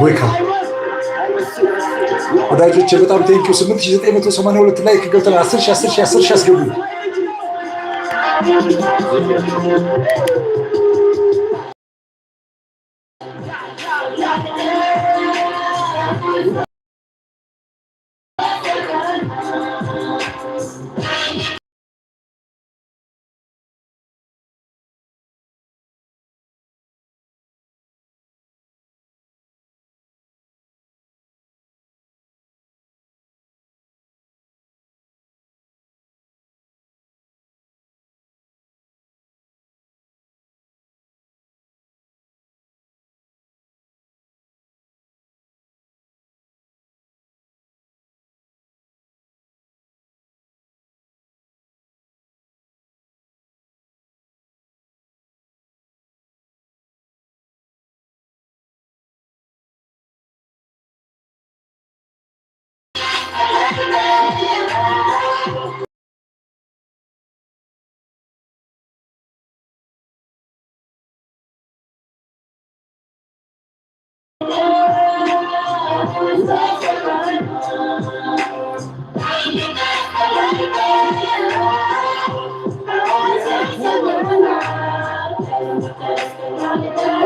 ቦይካ። ወዳጆች በጣም thank you። 8982 like ገብተናል። 10 ሺህ፣ 10 ሺህ፣ 10 ሺህ አስገቡ።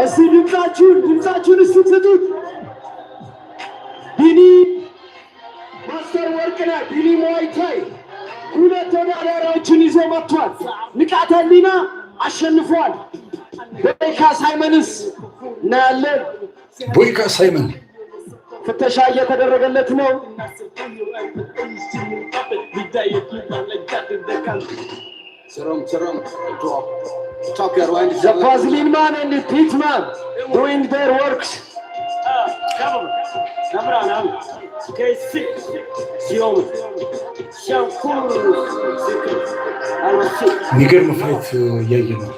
እስቲ ድምፃችሁን እስቲ ስጡት። ቢኒ ማስተር ወርቅነህ፣ ቢኒ Muay Thai ሁለት ተወዳዳሪዎችን ይዞ መጥቷል። ንቃተ ህሊና አሸንፏል። ቦይካ ሳይመንስ እናያለን። ቦይካ ሳይመን። ፍተሻ እየተደረገለት ነው። The Vaseline man and the pit man doing their works. የሚገርም fight እያየ ነው።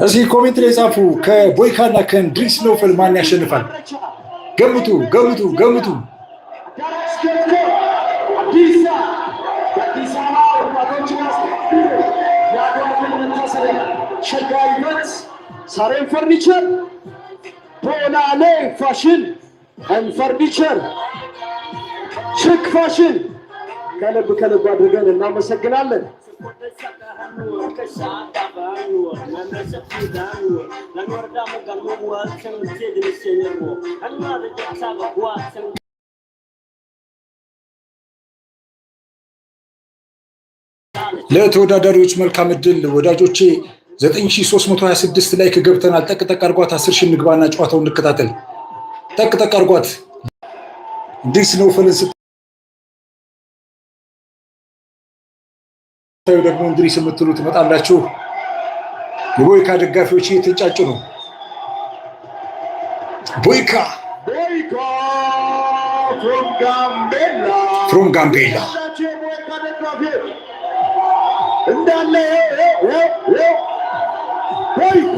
እስኪ comment ላይ ጻፉ። ከቦይካ እና ከእንድሪስ ነውፈል ማን ያሸንፋል? ገምቱ፣ ገምቱ፣ ገምቱ። አዲስ አበባ ወጣቶች የአድዋ ድል መታሰቢያ፣ ሸጋ event፣ ሳሬም ፈርኒቸር፣ ቦላሌ Fashion and Furniture፣ ችክ ፋሽን ከልብ ከልብ አድርገን እናመሰግናለን። ለተወዳዳሪዎች መልካም እድል ወዳጆቼ። 9326 like ገብተናል። ጠቅጠቅ አድርጓት። 10 ሺህ እንግባና ጨዋታውን እንከታተል። ጠቅጠቅ አድርጓት። እንድሪስ ነውፈልን ስታዩ ደግሞ እንድሪስ የምትሉ ትመጣላችሁ። የቦይካ ደጋፊዎች እየተንጫጩ ነው። ቦይካ from ጋምቤላ። እንዳለ ቦይኮ።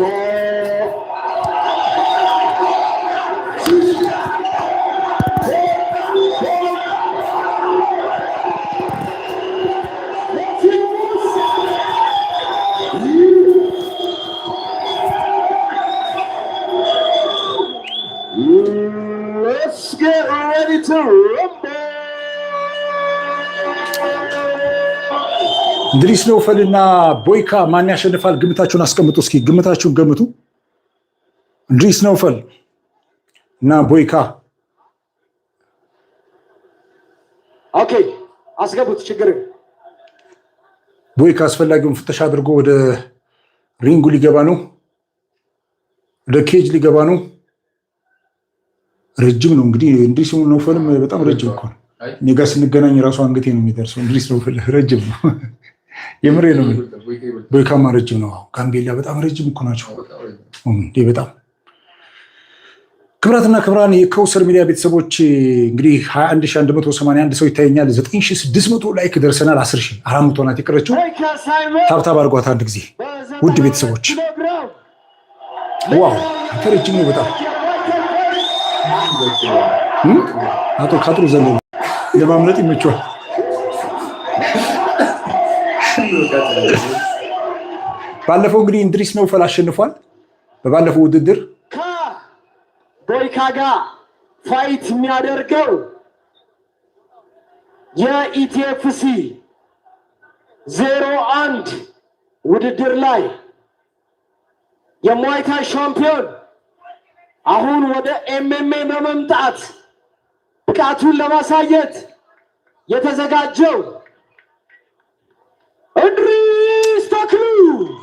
Let's get ready to rumble! እንድሪስ ነውፈልና ቦይካ ማን ያሸንፋል? ግምታችሁን አስቀምጡ እስኪ፣ ግምታችሁን ገምቱ። እንድሪስ ነውፈል እና ቦይካ። Okay፣ አስገቡት፣ ችግር ቦይካ አስፈላጊውን ፍተሻ አድርጎ ወደ ring ኡ ሊገባ ነው። ወደ cage ሊገባ ነው። ረጅም ነው እንግዲህ፣ እንድሪስ ነውፈልም በጣም ረጅም እኮ ነው። እኔ ጋር ስንገናኝ ራሱ አንገቴ ነው የሚደርሰው። እንድሪስ ነውፈል ረጅም ነው። የምሬ ነው። ቦይካማ ረጅም ነው። ጋምቤላ በጣም ረጅም እኮ ናቸው። በጣም። ክብራትና ክብራን የከውሰር ሚዲያ ቤተሰቦች፣ እንግዲህ 21181 ሰው ይታየኛል። 9600 like ደርሰናል። 10,400 ናት የቀረችው። Tap tap አድርጓት አንድ ጊዜ ውድ ቤተሰቦች። Wow፣ አንተ ረጅም ነው በጣም። አቶ ካጥሩ ዘሎ ለማምለጥ ይመቸዋል። ባለፈው እንግዲህ እንድሪስ ነውፈል አሸንፏል። በባለፈው ውድድር። ከቦይካ ጋር fight የሚያደርገው የ ETFC 01 ውድድር ላይ የ Muay Thai ሻምፒዮን፣ አሁን ወደ MMA በመምጣት ብቃቱን ለማሳየት የተዘጋጀው እንድሪስ ተክሉ።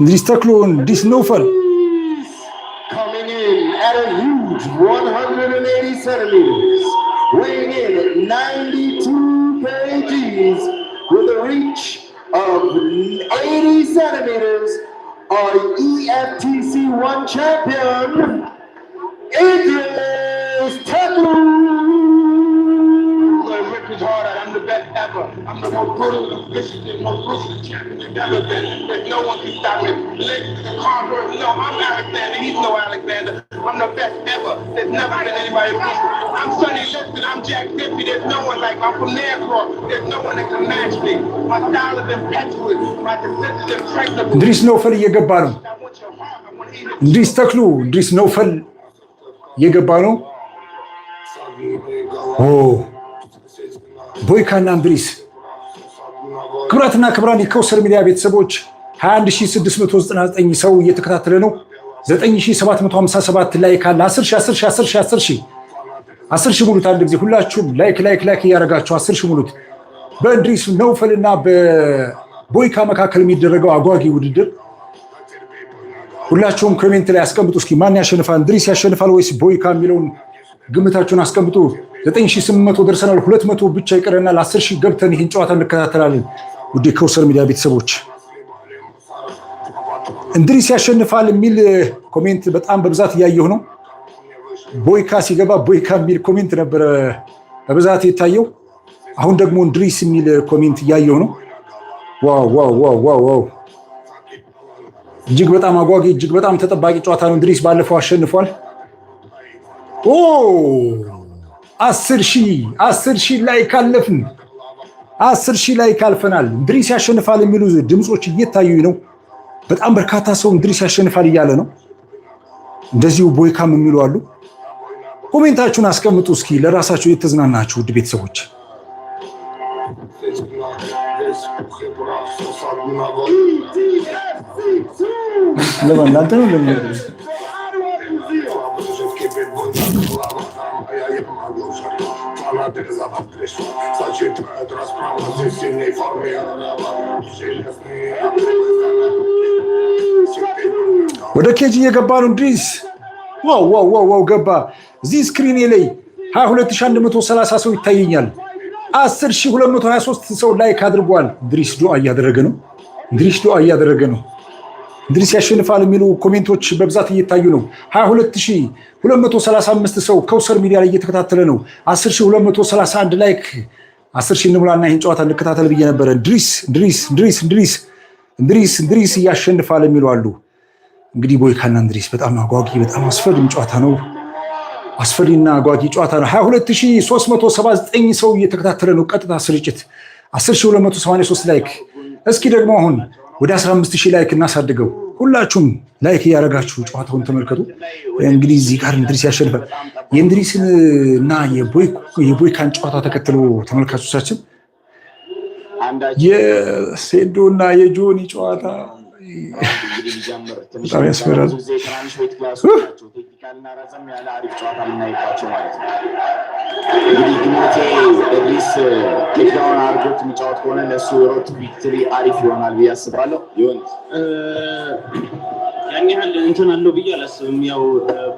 እንድሪስ ተክሉ፣ እንድሪስ ነውፈል። Coming in at a huge 180 centimeters, weighing in at 92 kgs with a reach of 80 centimeters, our EFTC 1 champion, Idris Teklu. Rip his heart out. I'm the best ever. I'm the most brutal, vicious, most ruthless champion there's ever been. There's no one can stop me. The Conqueror. No, I'm Alexander. He's no Alexander. I'm the best ever. There's never been anybody. I'm Sonny Liston. I'm Jack Dempsey. There's no one like me. I'm from Nairclaw. There's no one that can match me. My style is impetuous. My defense is impregnable. እንድሪስ ነውፈል እየገባ ነው። I want your heart. I want to eat it. እንድሪስ ተክሉ፣ እንድሪስ ነውፈል እየገባ ነው። ኦ፣ ቦይካና እንድሪስ። ክቡራትና ክቡራን የከውሰር ሚዲያ ቤተሰቦች፣ 21699 ሰው እየተከታተለ ነው። 9757 like አለ። 10 ሺህ፣ 10 ሺህ፣ 10 ሺህ፣ 10 ሺህ፣ 10 ሺህ ሙሉት። አንድ ጊዜ ሁላችሁም like like like እያደረጋችሁ 10 ሺህ ሙሉት። በእንድሪስ ነውፈልና በቦይካ መካከል የሚደረገው አጓጊ ውድድር፣ ሁላችሁም comment ላይ አስቀምጡ። እስኪ ማን ያሸንፋል? እንድሪስ ያሸንፋል ወይስ ቦይካ የሚለውን ግምታችሁን አስቀምጡ። 9800 ደርሰናል። 200 ብቻ ይቀረናል። 10 ሺህ ገብተን ይህን ጨዋታ እንከታተላለን። ውድ የከውሰር ሚዲያ ቤተሰቦች፣ እንድሪስ ያሸንፋል የሚል comment በጣም በብዛት እያየሁ ነው። ቦይካ ሲገባ ቦይካ የሚል comment ነበረ በብዛት የታየው። አሁን ደግሞ እንድሪስ የሚል comment እያየሁ ነው። Wow, wow, wow, wow, wow! እጅግ በጣም አጓጊ፣ እጅግ በጣም ተጠባቂ ጨዋታ ነው። እንድሪስ ባለፈው አሸንፏል። ኦ፣ 10,000፣ 10,000 like አለፍን። 10,000 like አልፈናል። እንድሪስ ያሸንፋል የሚሉ ድምፆች እየታዩ ነው። በጣም በርካታ ሰው እንድሪስ ያሸንፋል እያለ ነው። እንደዚሁ ቦይካም የሚሉ አሉ። Comment ኣችሁን አስቀምጡ እስኪ፣ ለራሳችሁ የተዝናናችሁ ውድ ቤተሰቦች። ETFC 2 ለማን፣ እናንተ ነው? ለምን? Adwa Museum. Сочетают расправу здесь сильной форме. Железные. ወደ cage እየገባ ነው እንድሪስ። Wow, wow, wow, wow! ገባ። እዚህ screen ኤ ላይ 22130 ሰው ይታየኛል። 10,223 ሰው like አድርጓል። እንድሪስ ዱዓ እያደረገ ነው። እንድሪስ ዱዓ እያደረገ ነው። እንድሪስ ያሸንፋል የሚሉ comment ኦች በብዛት እየታዩ ነው። 22235 ሰው ከውሰር ሚዲያ ላይ እየተከታተለ ነው። 10,231 like። 10,000 እንሙላና ይህን ጨዋታ እንከታተል ብዬ ነበረ። እንድሪስ፣ እንድሪስ፣ እንድሪስ፣ እንድሪስ፣ እንድሪስ፣ እንድሪስ እያሸንፋል የሚሉ አሉ። እንግዲህ ቦይካና እንድሪስ በጣም አጓጊ፣ በጣም አስፈሪም ጨዋታ ነው። አስፈሪና አጓጊ ጨዋታ ነው። 22379 ሰው እየተከታተለ ነው። ቀጥታ ስርጭት፣ 10,283 like። እስኪ ደግሞ አሁን ወደ 15,000 like እናሳድገው። ሁላችሁም like እያደረጋችሁ ጨዋታውን ተመልከቱ። እንግዲህ እዚህ ጋር እንድሪስ ያሸንፋል። የእንድሪስን እና የቦይካን ጨዋታ ተከትሎ ተመልካቾቻችን፣ የሴዶ እና የጆኒ ጨዋታ በጣም ያስፈራል። ትናንሽ weight class ኦች ናቸው። Technical ና ረዘም ያለ አሪፍ ጨዋታ የምናይባቸው ማለት ነው። እንግዲህ ግምቴ እድሪስ takedown አድርጎት የሚጫወት ከሆነ ለእሱ road to victory አሪፍ ይሆናል ብዬ አስባለሁ። ይሁን። ያን ያህል እንትን አለው ብዬ አላስብም። ያው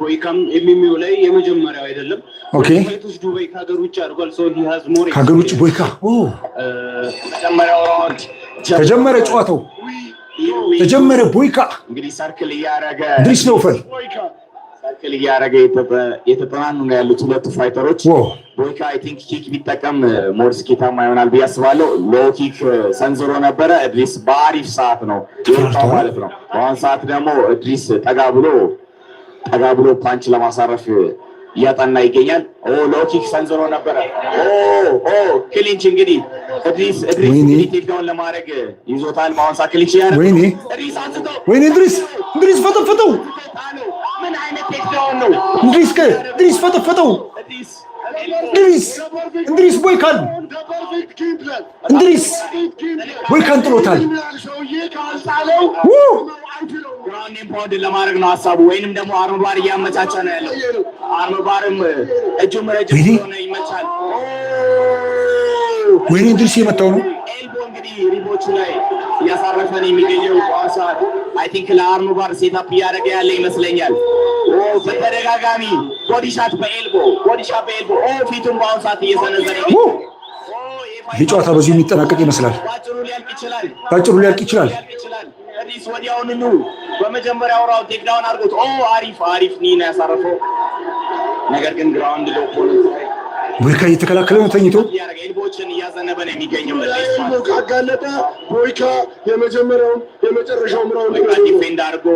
ቦይካም MMA ው ላይ የመጀመሪያው አይደለም። Fight ኦች ዱባይ ከሀገር ውጭ አድርጓል። So he has more ከሀገር ውጭ ቦይካ። መጀመሪያው round ተጀመረ፣ ጨዋታው ተጀመረ። ቦይካ እንግዲህ circle እያደረገ እንድሪስ ነውፈል። Circle እያደረገ የተጠናኑ ነው ያሉት ሁለቱ fighter ኦች። ቦይካ I think kick ቢጠቀም more ስኬታማ ይሆናል ብዬ አስባለሁ። Low kick ሰንዝሮ ነበረ። እድሪስ በአሪፍ ሰዓት ነው የወጣው ማለት ነው። በአሁን ሰዓት ደግሞ እድሪስ ጠጋ ብሎ ጠጋ ብሎ punch ለማሳረፍ እያጠና ይገኛል። Low kick ሰንዝሮ ነበረ። Clinch እንግዲህ እድሪስ እድሪስ እንግዲህ takedown ለማድረግ ይዞታል። በአሁን ሰዓት clinch እያደረገ ወይኔ እድሪስ አንስቶ ወይኔ እድሪስ እድሪስ ፈጠፈጠው። ምን አይነት takedown ነው? እድሪስ እድሪስ ፈጠፈጠው። እድሪስ እድሪስ ቦይካን እንድሪስ ቦይካን ጥሎታል። Ground and pound ለማድረግ ነው ሀሳቡ፣ ወይንም ደግሞ armbar እያመቻቸ ነው ያለው። Armbar ም እጁም ረጅም ስለሆነ ይመቻል። ወይኔ እንድሪስ የመታው ነው። Elbow እንግዲህ rib ኦቹ ላይ እያሳረፈ ነው የሚገኘው። በአሁኑ ሰዓት I think ለ armbar setup እያደረገ ያለ ይመስለኛል። በተደጋጋሚ body shot በ elbow፣ body shot በ elbow፣ ፊቱን በአሁኑ ሰዓት እየሰነዘረ ይህ ጨዋታ በዚሁ የሚጠናቀቅ ይመስላል። ባጭሩ ሊያልቅ ይችላል። ባጭሩ ሊያልቅ ይችላል። እድሪስ ወዲያውኑ በመጀመሪያው round takedown አድርጎት አሪፍ አሪፍ knee ነው ያሳረፈው። ነገር ግን ground ለ opponent ላይ ቦይካ እየተከላከለ ነው ተኝቶ። እያደረገ elbow ኦችን እያዘነበ ነው የሚገኘው። Elbow ካጋለጠ ቦይካ የመጀመሪያውን የመጨረሻውን round ቦይካ defend አድርጎ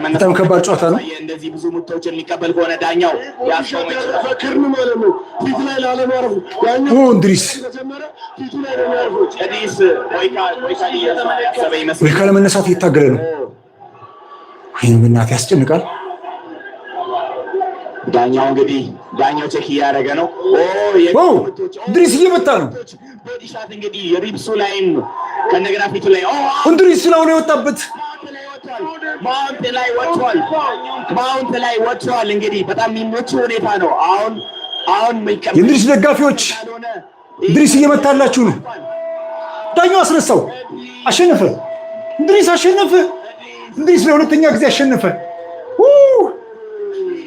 በጣም ከባድ ጨዋታ ነው። እንደዚህ ብዙ ምቶችን የሚቀበል ከሆነ ዳኛው ያስቆመው ይችላል። ክርን ማለት ነው። ፊት ላይ ላለማረፉ ያኛው እንድሪስ ተጀመረ ፊቱ ላይ ነው የሚያርፈው። እድሪስ ቦይካ ቦይካ እያሰበ ይመስላል። ቦይካ ለመነሳት እየታገለ ነው። ወይኔ በእናትህ ያስጨንቃል። ዳኛው እንግዲህ ዳኛው check እያደረገ ነው። እንድሪስ እየመታ ነው። Body shot እንግዲህ ribs ኡ ላይም ከእንደገና ፊቱ ላይ እንድሪስ ስለሆነ የወጣበት Mount ላይ ወጥቷል። Mount ላይ ወጥቷል። እንግዲህ በጣም የሚመች ሁኔታ ነው። አሁን አሁን የእንድሪስ ደጋፊዎች እንድሪስ እየመታላችሁ ነው። ዳኛው አስነሳው። አሸነፈ። እንድሪስ አሸነፈ። እንድሪስ ለሁለተኛ ጊዜ አሸነፈ።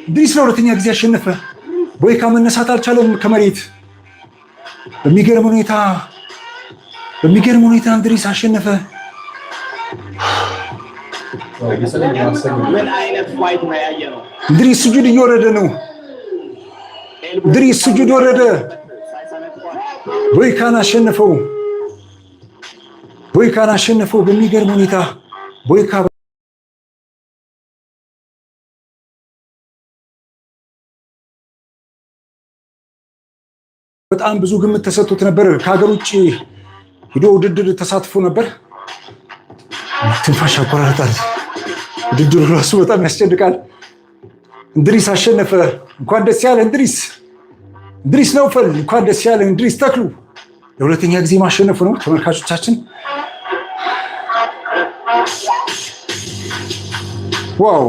እንድሪስ ለሁለተኛ ጊዜ አሸነፈ። ቦይካ መነሳት አልቻለም ከመሬት። በሚገርም ሁኔታ እንድሪስ አሸነፈ። ምን አይነት fight ነው ያየነው? እንድሪስ ስጁድ እየወረደ ነው። እንድሪስ ስጁድ ወረደ። ቦይካን አሸነፈው። ቦይካን አሸነፈው በሚገርም ሁኔታ። ቦይካ በጣም ብዙ ግምት ተሰጥቶት ነበር። ከሀገር ውጭ ሂዶ ውድድር ተሳትፎ ነበር። ትንፋሽ ያቆራርጣል። ውድድሩ ራሱ በጣም ያስጨንቃል። እንድሪስ አሸነፈ። እንኳን ደስ ያለህ እንድሪስ። እንድሪስ ነውፈል እንኳን ደስ ያለህ እንድሪስ ተክሉ ለሁለተኛ ጊዜ ማሸነፉ ነው። ተመልካቾቻችን፣ wow፣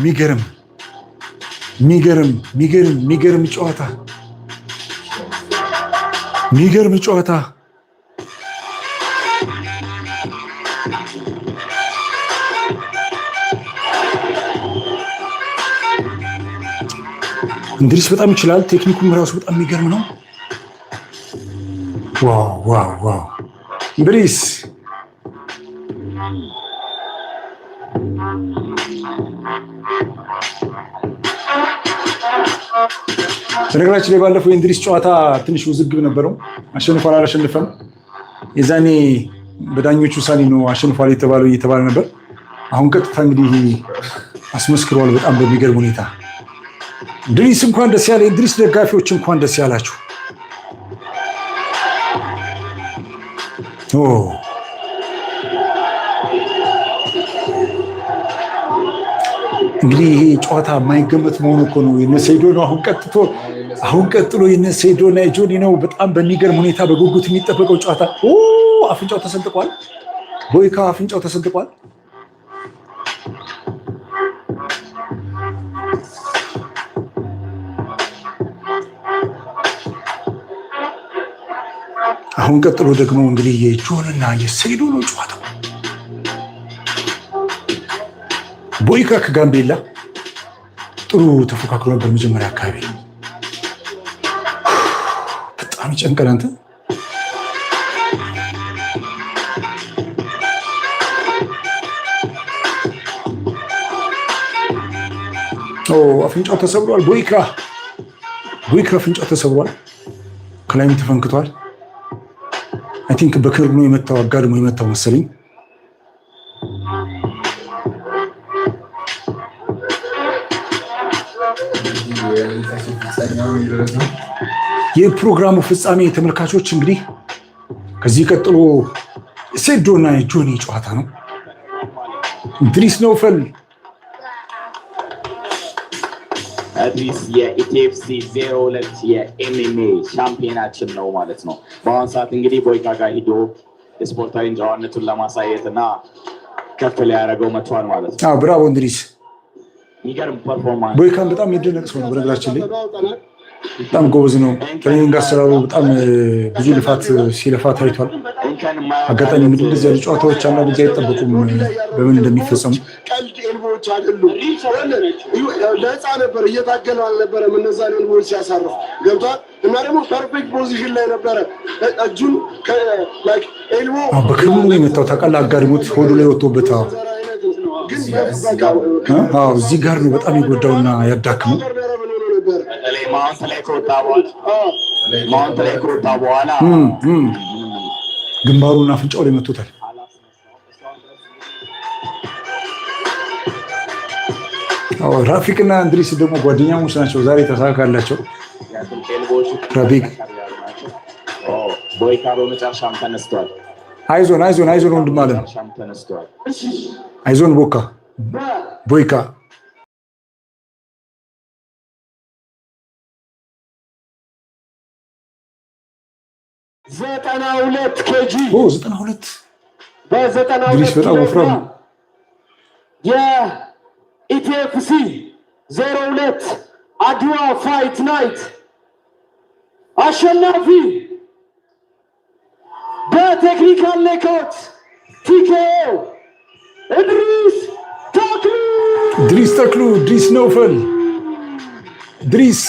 ሚገርም ሚገርም ሚገርም ሚገርም ጨዋታ፣ ሚገርም ጨዋታ። እንድሪስ በጣም ይችላል። ቴክኒኩም ራሱ በጣም የሚገርም ነው። Wow, wow, wow፣ እንድሪስ። በነገራችን ላይ ባለፈው የእንድሪስ ጨዋታ ትንሽ ውዝግብ ነበረው። አሸንፏል አላሸንፈም። የዛኔ በዳኞች ውሳኔ ነው አሸንፏል የተባለው እየተባለ ነበር። አሁን ቀጥታ እንግዲህ አስመስክረዋል በጣም በሚገርም ሁኔታ። እንድሪስ እንኳን ደስ ያለህ። እንድሪስ ደጋፊዎች እንኳን ደስ ያላችሁ። ኦ፣ እንግዲህ ይሄ ጨዋታ የማይገመት መሆኑ እኮ ነው። የነ ሴዶ ነው አሁን ቀጥቶ አሁን ቀጥሎ የነ ሴዶ እና የጆኒ ነው። በጣም በሚገርም ሁኔታ በጉጉት የሚጠበቀው ጨዋታ። አፍንጫው ተሰንጥቋል። ቦይካ አፍንጫው ተሰንጥቋል። አሁን ቀጥሎ ደግሞ እንግዲህ የጆንና የሴዶ ነው ጨዋታው። ቦይካ ከጋምቤላ ጥሩ ተፎካክሮ ነበር መጀመሪያ አካባቢ። በጣም ይጨንቃል አንተ። አፍንጫው ተሰብሯል። ቦይካ ቦይካ አፍንጫው ተሰብሯል። ከላይም ተፈንክቷል። I think በክርኑ የመታው፣ አጋድሞ የመታው መሰለኝ። የፕሮግራሙ ፍጻሜ ተመልካቾች፣ እንግዲህ ከዚህ ቀጥሎ ሴዶና የጆኒ ጨዋታ ነው። እንድሪስ ነውፈል። እድሪስ የ ETFC 02 የ MMA ሻምፒዮናችን ነው ማለት ነው። በአሁን ሰዓት እንግዲህ ቦይካ ጋር ሂዶ የስፖርታዊ ጨዋነቱን ለማሳየት እና ከፍ ሊያደርገው መጥቷል ማለት ነው። Bravo እንድሪስ። የሚገርም performance። ቦይካን በጣም የሚደነቅ ሰው ነው። በነገራችን ላይ በጣም ጎበዝ ነው። Training አሰራሩ በጣም ብዙ ልፋት ሲለፋ ታይቷል። አጋጣሚ እንግዲህ እንደዚህ ያሉ ጨዋታዎች አንዳንድ ጊዜ አይጠበቁም በምን እንደሚፈጸሙ። ቀልድ elbow ዎች አይደሉም። ለህፃ ነበር እየታገለ አልነበረም። እነዛን elbow ዎች ሲያሳርፍ ገብቷል። እና ደግሞ perfect position ላይ ነበረ። እጁን elbow በክርኑ ነው የመታው። ታውቃለህ፣ አጋድሞት ሆዱ ላይ ወጥቶበት እዚህ ጋር ነው በጣም የጎዳውና ያዳክመው። በተለይ mount ላይ ከወጣ በኋላ ግንባሩና አፍንጫው ላይ መቶታል። ራፊቅና እንድሪስ ደግሞ ጓደኛሞች ናቸው። ዛሬ ተሳካላቸው። ራፊቅ ቦይካ በመጨረሻም ተነስቷል። አይዞን አይዞን አይዞን ወንድም አለ፣ አይዞን ቦካ ቦይካ። 92 kg። 92። በዘጠና እንድሪስ ሁለት በጣም ወፍራም ነው። የ ETFC 02 አድዋ fight night አሸናፊ በ technical knockout TKO እድሪስ ተክሉ። ድሪስ ተክሉ፣ ድሪስ ነውፈል፣ ድሪስ።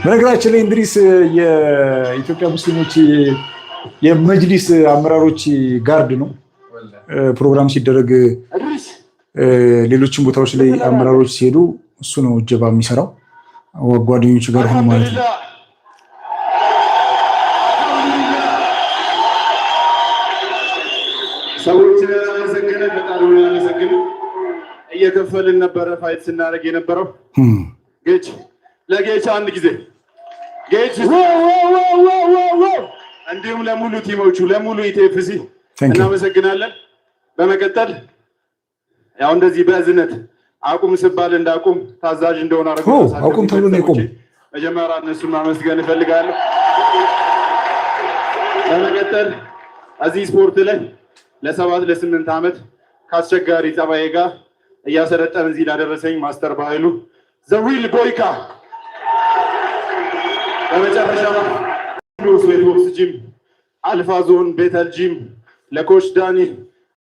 በነገራችን ላይ እንድሪስ የኢትዮጵያ ሙስሊሞች የመጅሊስ አመራሮች guard ነው። ፕሮግራም ሲደረግ እድሪስ ሌሎችም ቦታዎች ላይ አመራሮች ሲሄዱ እሱ ነው እጀባ የሚሰራው፣ ጓደኞቹ ጋር ሆኖ ማለት ነው። ሰዎችን ያመሰገነ ፈጣሪውን ያመሰግን። እየከፈልን ነበረ fight ስናደርግ የነበረው። ጌች ለጌች አንድ ጊዜ ጌች፣ እንዲሁም ለሙሉ team ኦቹ፣ ለሙሉ ETFC እናመሰግናለን። በመቀጠል ያው እንደዚህ በእዝነት አቁም ስባል እንዳቁም ታዛዥ እንደሆነ አድርጎ አቁም ተብሎ ነው የቆመው። መጀመሪያ እነሱን ማመስገን እፈልጋለሁ። በመቀጠል እዚህ ስፖርት ላይ ለ7 ለ8 ዓመት ከአስቸጋሪ ጸባዬ ጋር እያሰለጠን እዚህ ላደረሰኝ master በኃይሉ the real ቦይካ፣ በመጨረሻ ስዌት ቦክስ ጂም፣ አልፋ ዞን፣ ቤተል ጂም፣ ለ coach ዳኒ፣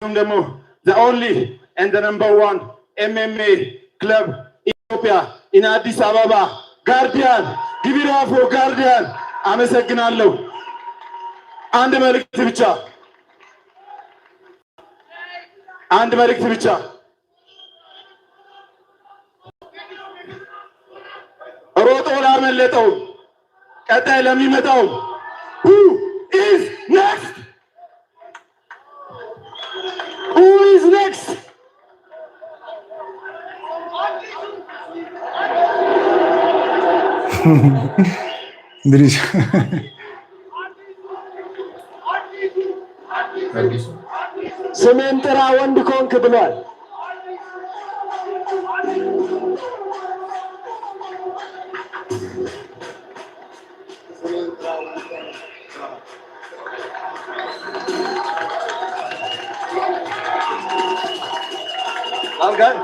እንዲሁም ደግሞ the only and number one MMA club ኢትዮጵያ in አዲስ አበባ ጋርዲያን፣ give it up for ጋርዲያን፣ አመሰግናለሁ። አንድ መልእክት ብቻ፣ አንድ መልእክት ብቻ። ሮጦ ላመለጠው፣ ቀጣይ ለሚመጣው፣ who is next? Who is next? እንድሪስ። ስሜን ጥራ ወንድ ኮንክ ብሏል። አልጋር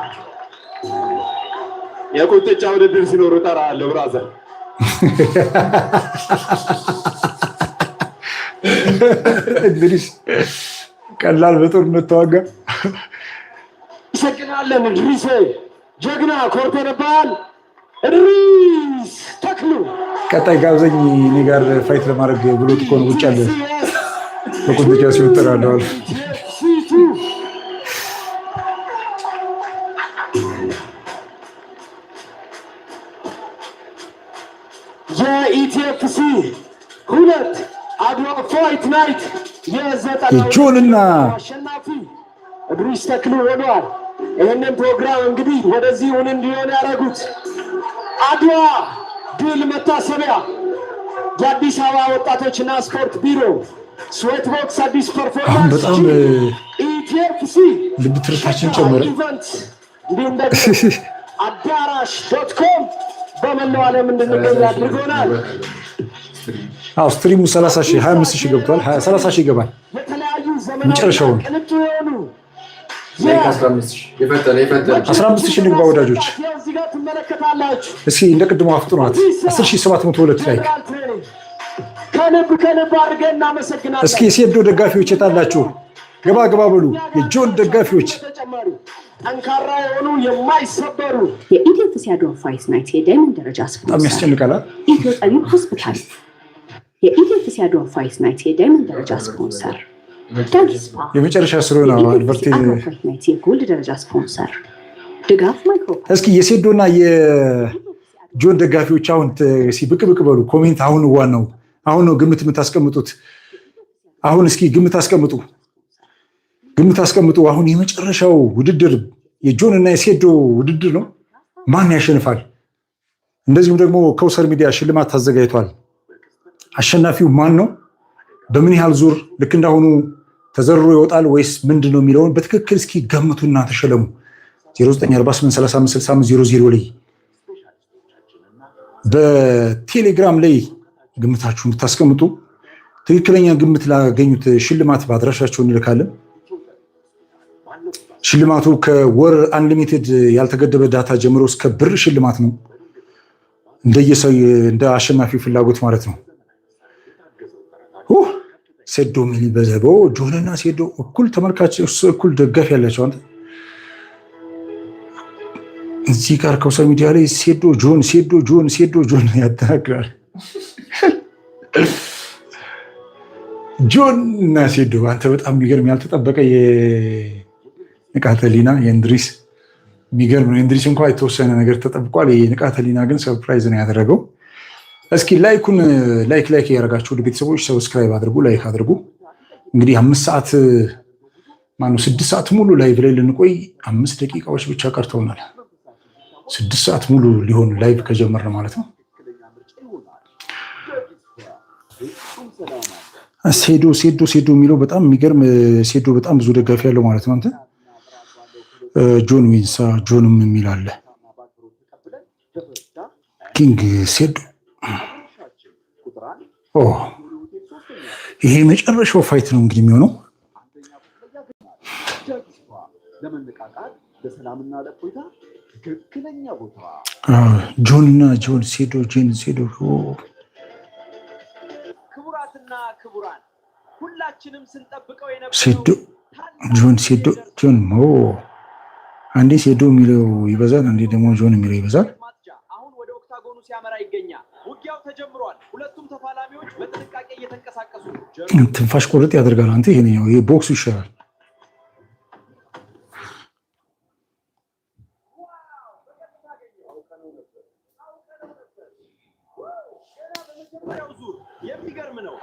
የቁጥጫ ውድድር ሲኖር እጠራሃለሁ brother። እንድሪስ ቀላል በጦርነት ተዋጋ። አመሰግናለን እድሪሴ፣ ጀግና፣ ኮርተንብሃል። እድሪስ ተክሉ። ቀጣይ ጋብዘኝ እኔ ጋር fight ለማድረግ ብሎት እኮ ነው ውጭ ያለ፣ በቁንጥጫ ሲወጠር አለዋል። ሲቱ የ ETFC 2 አድዋ fight night የዘጠና የጆንና አሸናፊ እድሪስ ተክሉ ሆኗል። ይህንን ፕሮግራም እንግዲህ ወደዚህ እውን እንዲሆን ያደረጉት አድዋ ድል መታሰቢያ፣ የአዲስ አበባ ወጣቶችና ስፖርት ቢሮ፣ ስዌት ቦክስ አዲስ አሁን ፐርፎርማንስ፣ በጣም ETFC ልብ ትርታችን ጨመረ። Event እንዲሁም ደግሞ አዳራሽ.com በመላው ዓለም እንድንገኝ አድርጎናል። አዎ፣ stream ኡ 30 ሺህ፣ 25 ሺህ ገብቷል። 30 ሺህ ይገባል። የተለያዩ ዘመናዊ መጨረሻውን ቅንጡ የሆኑ Like 15 ሺህ፣ የፈጠነ የፈጠነ። 15 ሺህ ንግባ ወዳጆች። እዚህ ጋር ትመለከታላችሁ። እስኪ እንደ ቅድሞ አፍጥኗት። 10,702 like። General training ከልብ ከልብ አድርገን እናመሰግናለን። እስኪ የሴዶ ደጋፊዎች የታላችሁ? ገባ ገባ በሉ። የጆን ደጋፊዎች። በተጨማሪ ጠንካራ የሆኑ የማይሰበሩ የ ETFC አድዋ Fight Night የ diamond ደረጃ በጣም ስፖንሰር ያስጨንቃል። ኢትዮ ጠቢብ ሆስፒታል፣ የ ETFC አድዋ Fight Night የ diamond ደረጃ ስፖንሰር ዳጊ ስፓ፣ የመጨረሻ ስለሆነ የ ETFC አድቨርቴ አድዋ Fight Night የ gold ደረጃ ስፖንሰር ድጋፍ ማይክሮ እስኪ የሴዶና የጆን ደጋፊዎች አሁን እስኪ ብቅ ብቅ በሉ። Comment አሁን ዋናው አሁን ነው ግምት የምታስቀምጡት። አሁን እስኪ ግምት አስቀምጡ፣ ግምት አስቀምጡ። አሁን የመጨረሻው ውድድር የጆን እና የሴዶ ውድድር ነው። ማን ያሸንፋል? እንደዚሁም ደግሞ ከውሰር ሚዲያ ሽልማት አዘጋጅቷል። አሸናፊው ማን ነው? በምን ያህል ዙር ልክ እንዳሁኑ ተዘርሮ ይወጣል ወይስ ምንድን ነው የሚለውን በትክክል እስኪ ገምቱና ተሸለሙ። 0948356500 ላይ በቴሌግራም ላይ ግምታችሁን ብታስቀምጡ ትክክለኛ ግምት ላገኙት ሽልማት በአድራሻቸው እንልካለን። ሽልማቱ ከወር unlimited ያልተገደበ data ጀምሮ እስከ ብር ሽልማት ነው። እንደየሰው እንደ አሸናፊው ፍላጎት ማለት ነው። ሴዶ ሚል በዘበው ጆንና ሴዶ እኩል ተመልካች፣ እኩል ደጋፊ ያላቸው። አንተ እዚህ ጋር ከውሰር ሚዲያ ላይ ሴዶ ጆን፣ ሴዶ ጆን፣ ሴዶ ጆን ያጠናክራል። ጆን እና ሴዶ አንተ በጣም የሚገርም ያልተጠበቀ የንቃተ ህሊና የእንድሪስ የሚገርም ነው። የእንድሪስ እንኳ የተወሰነ ነገር ተጠብቋል። የንቃተ ህሊና ግን surprise ነው ያደረገው። እስኪ like ኡን like like እያደረጋችሁ ወደ ቤተሰቦች subscribe አድርጉ፣ like አድርጉ። እንግዲህ 5 ሰዓት፣ ማነው 6 ሰዓት ሙሉ live ላይ ልንቆይ 5 ደቂቃዎች ብቻ ቀርተውናል። 6 ሰዓት ሙሉ ሊሆን live ከጀመርን ማለት ነው። ሴዶ ሴዶ ሴዶ የሚለው በጣም የሚገርም፣ ሴዶ በጣም ብዙ ደጋፊ ያለው ማለት ነው። አንተ ጆን ዊንሳ ጆንም የሚል አለ። King ሴዶ። ኦ፣ ይሄ የመጨረሻው fight ነው እንግዲህ የሚሆነው። ለመነቃቃት፣ ለሰላምና ለእፎይታ ትክክለኛ ቦታ። ጆን እና ጆን፣ ሴዶ ጆን ሴዶ። ክቡራትና ክቡራን፣ ሁላችንም ስንጠብቀው የነበረው ሴዶ ጆን፣ ሴዶ ጆን። አንዴ ሴዶ የሚለው ይበዛል፣ አንዴ ደግሞ ጆን የሚለው ይበዛል። አሁን ወደ octagon ኑ ሲያመራ ይገኛል። ውጊያው ተጀምሯል። ሁለቱም ተፋላሚዎች በጥንቃቄ እየተንቀሳቀሱ ነው። ትንፋሽ ቁርጥ ያደርጋል። አንተ ይሄኛው ይሄ ቦክሱ ይሻላል። የመጀመሪያው ዙር የሚገርም ነው።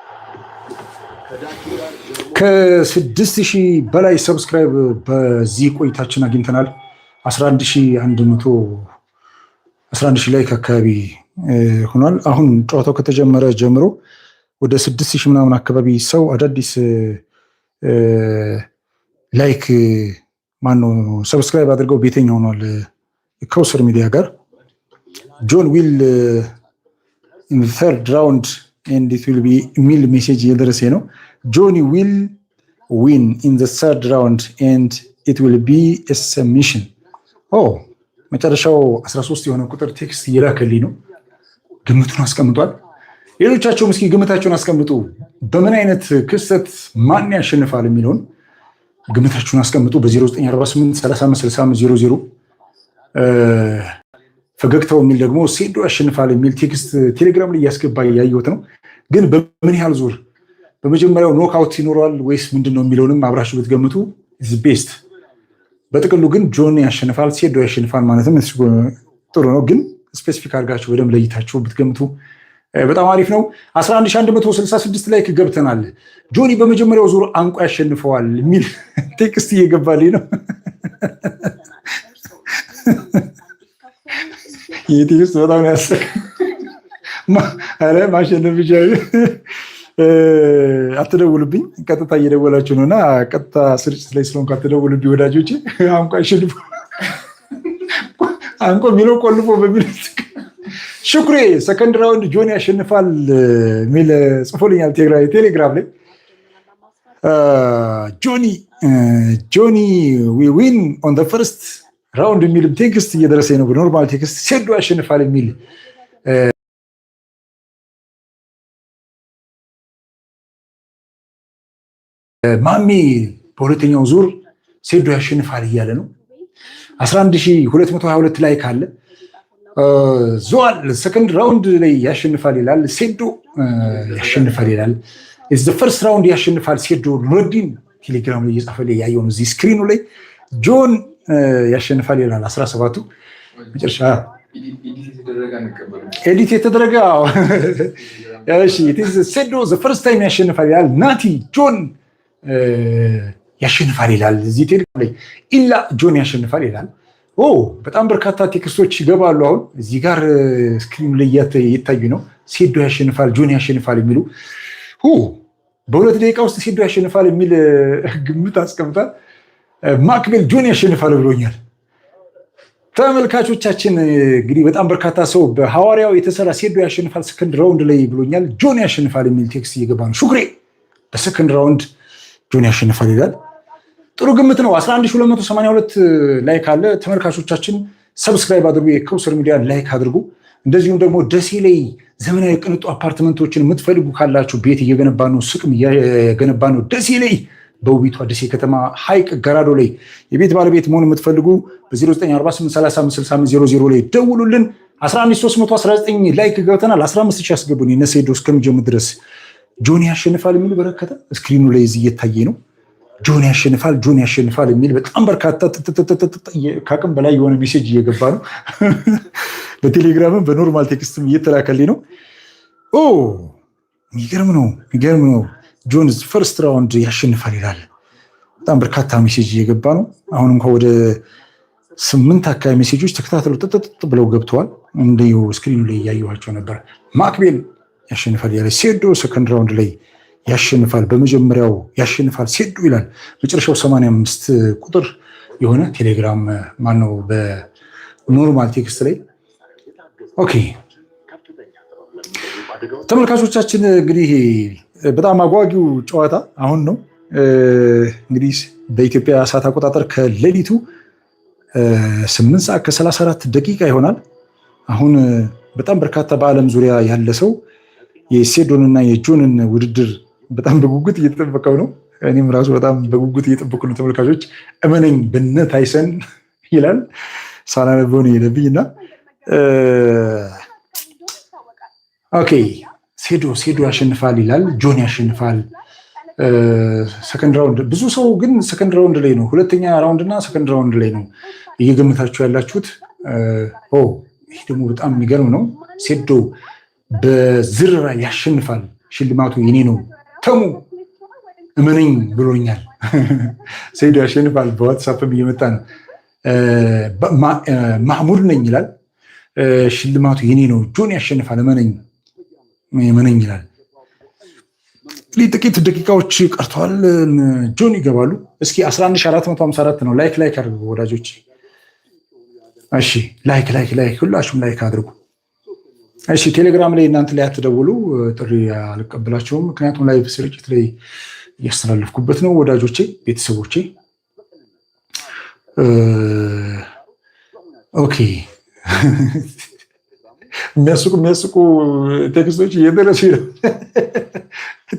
ከ6,000 በላይ subscribe በዚህ ቆይታችን አግኝተናል። 11,100፣ 11,000 like አካባቢ ሆኗል። አሁን ጨዋታው ከተጀመረ ጀምሮ ወደ 6,000 ምናምን አካባቢ ሰው አዳዲስ like፣ ማነው subscribe አድርገው ቤተኛ ሆኗል ከውሰር ሚዲያ ጋር። "John will in third round and it will be" የሚል message እየደረሰ ነው። "Johnny will win in the third round and it will be submission." ኦ፣ መጨረሻው 13 የሆነ ቁጥር text እየላከልኝ ነው። ግምቱን አስቀምጧል። ሌሎቻቸውም እስኪ ግምታቸውን አስቀምጡ። በምን አይነት ክስተት ማን ያሸንፋል የሚለውን ግምታችሁን አስቀምጡ። በ0948 35 65 00 ፈገግታው የሚል ደግሞ ሴዶ ያሸንፋል የሚል text ቴሌግራም ላይ እያስገባ እያየሁት ነው። ግን በምን ያህል ዙር፣ በመጀመሪያው knockout ይኖረዋል ወይስ ምንድን ነው የሚለውንም አብራችሁ ብትገምቱ best። በጥቅሉ ግን ጆን ያሸንፋል፣ ሴዶ ያሸንፋል ማለትም ጥሩ ነው። ግን specific አድርጋችሁ በደንብ ለይታችሁ ብትገምቱ በጣም አሪፍ ነው። 11166 like ገብተናል። ጆኒ በመጀመሪያው ዙር አንቆ ያሸንፈዋል የሚል text እየገባልኝ ነው። ይህ text በጣም ያስቅ። ኧረ ማሸነፍ ብቻ አትደውልብኝ። ቀጥታ እየደወላችሁ ነው እና ቀጥታ ስርጭት ላይ ስለሆንኩ አትደውልብኝ ወዳጆቼ። አንቆ አሸንፎ አንቆ የሚለው ቆልፎ በሚል ሽኩሬ second round ጆን ያሸንፋል የሚል ጽፎልኛል ቴሌግራም ላይ። ጆኒ ጆኒ win on first round የሚልም text እየደረሰኝ ነው። በ normal text ሴዶ ያሸንፋል የሚል ማሜ በሁለተኛው ዙር ሴዶ ያሸንፋል እያለ ነው። 11222 like አለ። ዘዋል second round ላይ ያሸንፋል ይላል። ሴዶ ያሸንፋል ይላል። First round ያሸንፋል ሴዶ። ኑረዲን ቴሌግራም ላይ እየጻፈ ላይ ያየው ነው። እዚህ screen ኑ ላይ ጆን ያሸንፋል ይላል። 17ቱ መጨረሻ edit የተደረገ ሴዶ first time ያሸንፋል ይላል። ናቲ ጆን ያሸንፋል ይላል። እዚህ ቴሌግራም ላይ ኢላ ጆን ያሸንፋል ይላል። ኦ በጣም በርካታ text ኦች ይገባሉ። አሁን እዚህ ጋር screen ኑ ላይ እየታዩ ነው። ሴዶ ያሸንፋል፣ ጆን ያሸንፋል የሚሉ፣ በ2 ደቂቃ ውስጥ ሴዶ ያሸንፋል የሚል ግምት አስቀምጧል። ማክቤል ጆን ያሸንፋል ብሎኛል። ተመልካቾቻችን እንግዲህ በጣም በርካታ ሰው በሐዋርያው የተሰራ ሴዶ ያሸንፋል second round ላይ ብሎኛል። ጆን ያሸንፋል የሚል text እየገባ ነው። ሹክሬ በ second round ጆን ያሸንፋል ይላል። ጥሩ ግምት ነው። 11282 like አለ። ተመልካቾቻችን subscribe አድርጉ፣ የከውሰር ሚዲያ like አድርጉ። እንደዚሁም ደግሞ ደሴ ላይ ዘመናዊ ቅንጡ አፓርትመንቶችን የምትፈልጉ ካላችሁ ቤት እየገነባ ነው፣ ሱቅም እየገነባ ነው። ደሴ ላይ በውቢቷ ደሴ ከተማ ሀይቅ ገራዶ ላይ የቤት ባለቤት መሆን የምትፈልጉ በ0948356500 ላይ ደውሉልን። 11319 like ገብተናል። 15 ሺህ ያስገቡን የነሴዶ እስከሚጀምር ድረስ። ጆን ያሸንፋል የሚሉ በረከተ screen ኑ ላይ እዚህ እየታየ ነው። ጆን ያሸንፋል፣ ጆን ያሸንፋል የሚል በጣም በርካታ ከአቅም በላይ የሆነ message እየገባ ነው። በቴሌግራምም በ normal text ም እየተላከልኝ ነው። ኦ የሚገርም ነው፣ የሚገርም ነው። ጆን first round ያሸንፋል ይላል። በጣም በርካታ message እየገባ ነው። አሁን እንኳ ወደ 8 አካባቢ message ኦች ተከታትለው ጥጥጥ ብለው ገብተዋል። እንዲሁ screen ኑ ላይ እያየኋቸው ነበር። ማክቤል ያሸንፋል ያለ፣ ሴዶ second round ላይ ያሸንፋል፣ በመጀመሪያው ያሸንፋል ሴዶ ይላል። መጨረሻው 85 ቁጥር የሆነ ቴሌግራም ማነው በ normal text ላይ። Okay ተመልካቾቻችን፣ እንግዲህ በጣም አጓጊው ጨዋታ አሁን ነው። እንግዲህ በኢትዮጵያ ሰዓት አቆጣጠር ከሌሊቱ 8 ሰዓት ከ34 ደቂቃ ይሆናል። አሁን በጣም በርካታ በዓለም ዙሪያ ያለ ሰው የሴዶንና የጆንን ውድድር በጣም በጉጉት እየተጠበቀው ነው። እኔም ራሱ በጣም በጉጉት እየጠበኩ ነው። ተመልካቾች እመነኝ በነ ታይሰን ይላል፣ ሳላነበው ነው የሄደብኝ እና okay ሴዶ ሴዶ ያሸንፋል ይላል። ጆን ያሸንፋል። Second round ብዙ ሰው ግን second round ላይ ነው፣ ሁለተኛ round እና second round ላይ ነው እየገመታችሁ ያላችሁት። ኦ ይህ ደግሞ በጣም የሚገርም ነው። ሴዶ በዝርራ ያሸንፋል፣ ሽልማቱ የኔ ነው፣ ተሙ እመነኝ ብሎኛል። ሴዶ ያሸንፋል። በዋትሳፕም እየመጣ ነው። ማህሙድ ነኝ ይላል። ሽልማቱ የኔ ነው፣ ጆን ያሸንፋል፣ እመነኝ እመነኝ ይላል። ጥቂት ደቂቃዎች ቀርተዋል። ጆን ይገባሉ። እስኪ 11454 ነው። Like like አድርጉ ወዳጆች። እሺ like like like፣ ሁላችሁም like አድርጉ። እሺ ቴሌግራም ላይ እናንተ ላይ አትደውሉ፣ ጥሪ አልቀበላቸውም። ምክንያቱም live ስርጭት ላይ እያስተላለፍኩበት ነው ወዳጆቼ፣ ቤተሰቦቼ። Okay የሚያስቁ የሚያስቁ text ኦች እየደረሱ ነው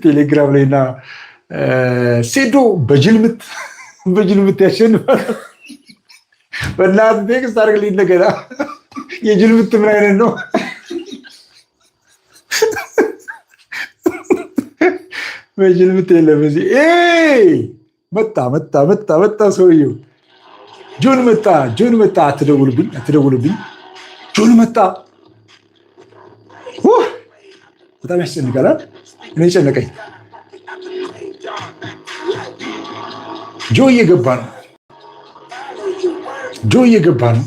ቴሌግራም ላይ እና ሴዶ በጅልምት በጅልምት ያሸንፋል። በእናትህ text አድርግልኝ እንደገና። የጅልምት ምን አይነት ነው? በጅልምት የለም እዚህ። መጣ መጣ መጣ መጣ፣ ሰውየው ጆን መጣ፣ ጆን መጣ። አትደውልብኝ፣ አትደውልብኝ። ጆን መጣ። በጣም ያስጨንቃል። እኔ ጨነቀኝ። ጆ እየገባ ነው። ጆ እየገባ ነው።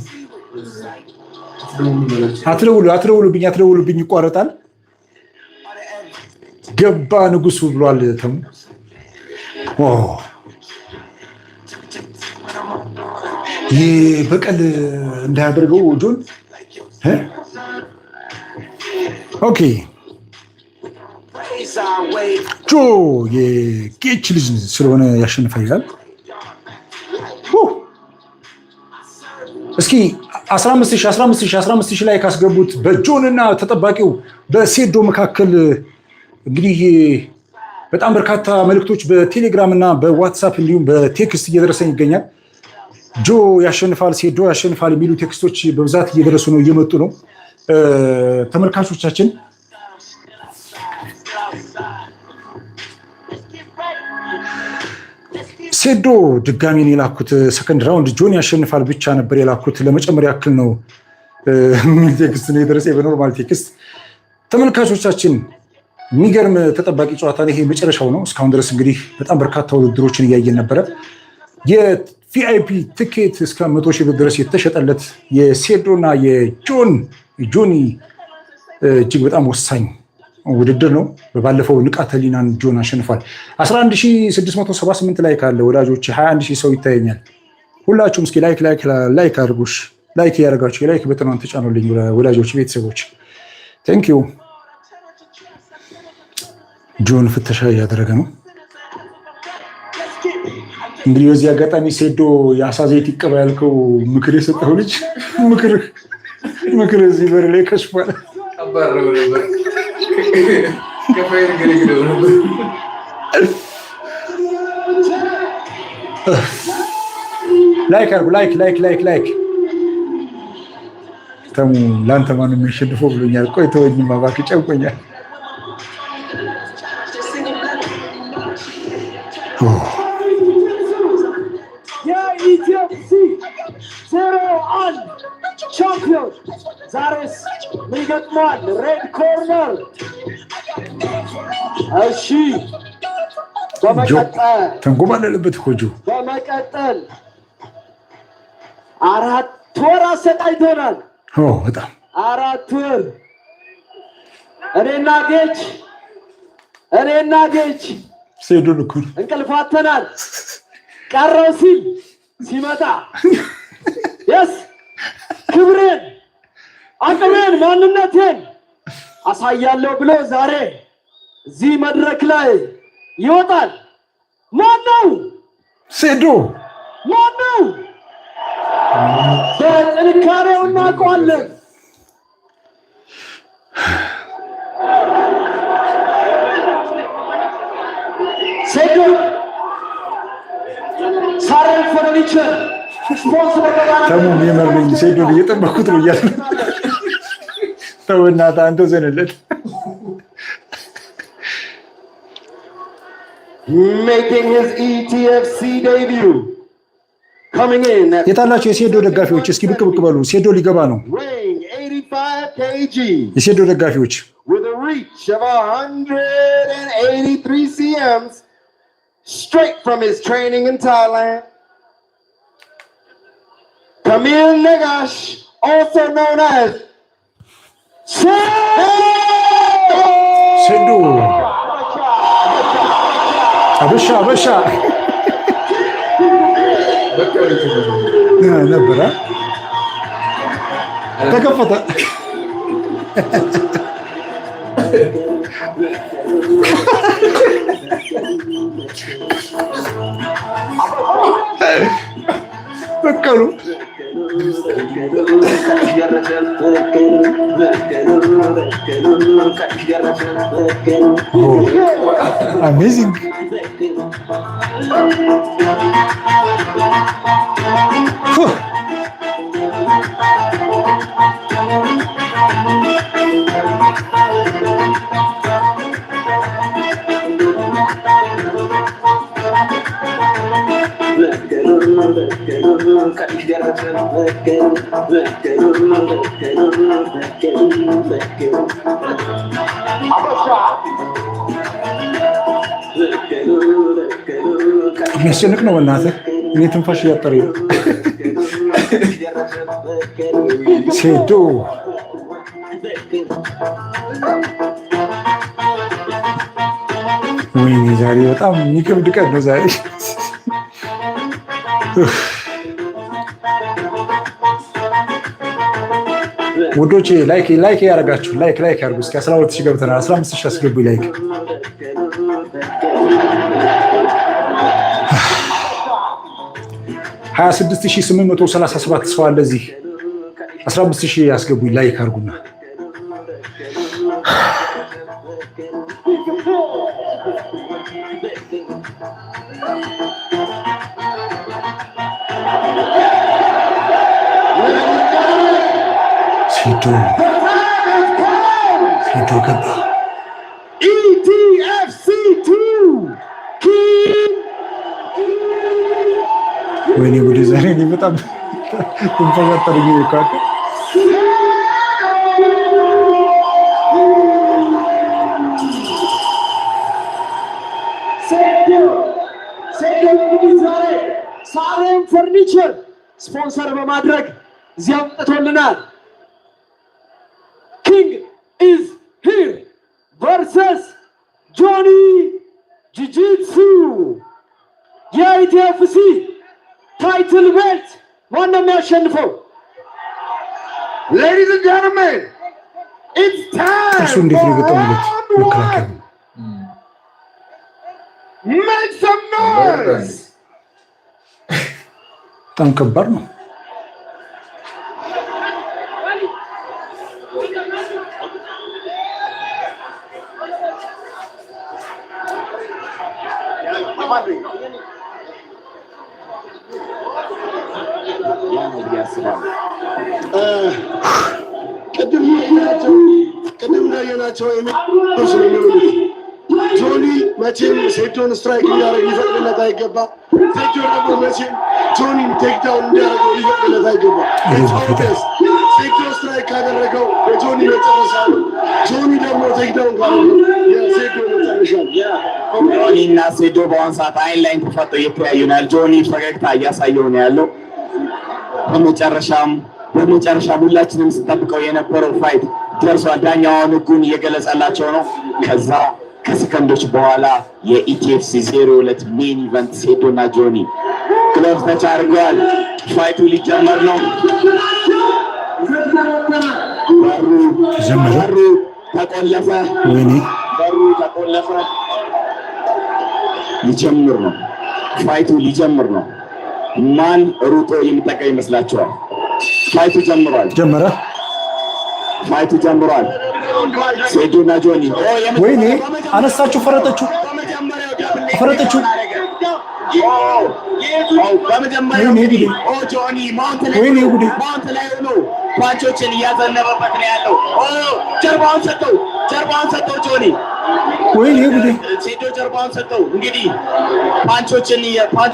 አትደውሉ፣ አትደውሉብኝ፣ አትደውሉብኝ፣ ይቋረጣል። ገባ ንጉሱ ብሏል ተሙ። ይህ በቀል እንዳያደርገው ጆን። Okay፣ ጆ የጌች ልጅ ስለሆነ ያሸንፋል ይላል። እስኪ 15 15 15 ላይ ካስገቡት በጆን እና ተጠባቂው በሴዶ መካከል እንግዲህ በጣም በርካታ መልእክቶች በቴሌግራም እና በዋትሳፕ እንዲሁም በ text እየደረሰኝ ይገኛል። ጆ ያሸንፋል፣ ሴዶ ያሸንፋል የሚሉ text ኦች በብዛት እየደረሱ ነው፣ እየመጡ ነው። ተመልካቾቻችን፣ ሴዶ ድጋሚ ነው የላኩት። Second round ጆን ያሸንፋል ብቻ ነበር የላኩት። ለመጨመር ያክል ነው የሚል text ነው የደረሰ በ normal text። ተመልካቾቻችን፣ የሚገርም ተጠባቂ ጨዋታ ይሄ መጨረሻው ነው። እስካሁን ድረስ እንግዲህ በጣም በርካታ ውድድሮችን እያየን ነበረ። የ VIP ትኬት እስከ 100,000 ብር ድረስ የተሸጠለት የሴዶና የጆን ጆኒ እጅግ በጣም ወሳኝ ውድድር ነው። በባለፈው ንቃተ ህሊናን ጆን አሸንፏል። 11,678 like አለ ወዳጆች፣ 21,000 ሰው ይታየኛል። ሁላችሁም እስኪ like like like አድርጉሽ፣ like እያደረጋችሁ የ like button ኗን ተጫኑልኝ ወዳጆች፣ ቤተሰቦች፣ thank you። ጆን ፍተሻ እያደረገ ነው። እንግዲህ በዚህ አጋጣሚ ሴዶ የአሳ ዘይት ይቀባ ያልከው ምክር የሰጠው ልጅ ምክር እዚህ በር ላይ ከሽፏል። አባረው ነበር። ከፋይል ገለግለው ነበር። Like አድርጉ። Like like like like። ተሙ ለአንተ ማነው የሚያሸንፈው ብሎኛል። ቆይ ተወኝማ እባክህ ጨንቆኛል። የ ETFC 01 ቻምፒዮን ዛሬስ ምን ይገጥመዋል? Red corner። እሺ፣ በመቀጠል ተንጎባለለበት እኮ ጆ። በመቀጠል 4 ወር አሰቃይቶናል። በጣም። 4 ወር እኔና ጌች ሴዶን እኮ ነው። እንቅልፍ አጥተናል። ቀረው ሲል ሲመጣ yes፣ ክብሬን፣ አቅሜን፣ ማንነቴን አሳያለሁ ብሎ ዛሬ እዚህ መድረክ ላይ ይወጣል። ማን ነው? ሴዶ። ማን ነው? በጥንካሬው እናውቀዋለን። ሴዶ ሳሬም ፈርኒቸር ስፖንሰር ተሙ የመርልኝ ሴዶን እየጠበኩት ነው እያለ፣ ተው እናትህ አንተ ዘንለት። Making his ETFC debut. Coming in at የታላቸው የሴዶ ደጋፊዎች? እስኪ ብቅ ብቅ በሉ። ሴዶ ሊገባ ነው። weighing 85 kg የሴዶ ደጋፊዎች። with a reach of 183 cms, straight from his training in Thailand. Camille Negash, also known as ሴዶ አበሻ አበሻ ነበረ፣ ተከፈተ። በቀሉ። Amazing። የሚያስጨንቅ ነው። በእናትህ እኔ ትንፋሽ እያጠረኝ ነው። ሴዶ። ወይኔ ዛሬ በጣም የሚከብድ ቀን ነው ዛሬ። ውዶቼ like like ያደርጋችሁ፣ like like ያድርጉ። እስኪ 12 ሺህ ገብተናል። 15 ሺህ አስገቡ like። 26,837 ሰው አለ እዚህ። 15 ሺህ ያስገቡኝ like አድርጉና። ሴዶ ሴዶ ገባ። ETFC 2 King ወይኔ ጉዴ! ዛሬ እኔ በጣም ትንፈዛጠር እኮ። ሴዶ። ሴዶ እንግዲህ ዛሬ ሳሬም ፈርኒቸር ስፖንሰር በማድረግ እዚያ አምጥቶልናል። King is here versus ጆኒ ጂጂትሱ። የ ETFC title belt ማን ነው የሚያሸንፈው? Ladies and gentlemen, it's time. ጥርሱ እንዴት ነው የገጠሙለት? መከላከያ ነው። Make some noise. በጣም ከባድ ነው። ያ ነው ብዬ አስባለሁ። ቅድም እንዳየናቸው ነው የሚሆኑት። ጆኒ መቼም ሴዶን strike እንዲያደርግ ሊፈቅድለት አይገባ። ሴዶ ደግሞ መቼም ጆኒን takedown እንዲያደርገው ሊፈቅድለት አይገባ። ሴዶ strike ካደረገው የጆኒ መጨረሻ ነው። ጆኒ ደግሞ takedown ካደረገው የሴዶ መጨረሻ ነው። ጆኒ እና ሴዶ በአሁን ሰዓት አይን ላይን ተፋጠው እየተያዩ ነው ያለው። ጆኒ ፈገግታ እያሳየው ነው ያለው። በመጨረሻም ሁላችንም ስንጠብቀው የነበረው fight ደርሷል። ዳኛውን ህጉን እየገለጸላቸው ነው። ከዛ ከሰከንዶች በኋላ የ ETFC 02 main event ሴዶ እና ጆኒ glove touch አድርገዋል። Fight ኡ ሊጀመር ነው። በሩ ተጀመረ። በሩ ተቆለፈ። ወይኔ! በሩ ተቆለፈ። ሊጀምር ነው። Fight ኡ ሊጀምር ነው። ማን ሩጦ የሚጠቀም ይመስላችኋል? Fight ኡ ጀምሯል። ጀመረ። Fight ኡ ጀምሯል። ሴዶና ጆኒ ወይኔ! አነሳችሁ፣ ፈረጠችው፣ ፈረጠችው። በመጀመሪያው ወይኔ ጉዴ! ጆኒ mount ላይ ወይኔ ጉዴ! Mount ላይ ሆኖ punch ኦችን እያዘነበበት ነው ያለው። ጀርባውን ሰጠው፣ ጀርባውን ሰጠው ጆኒ። ወይኔ ጉዴ! ሴዶ ጀርባውን ሰጠው። እንግዲህ punch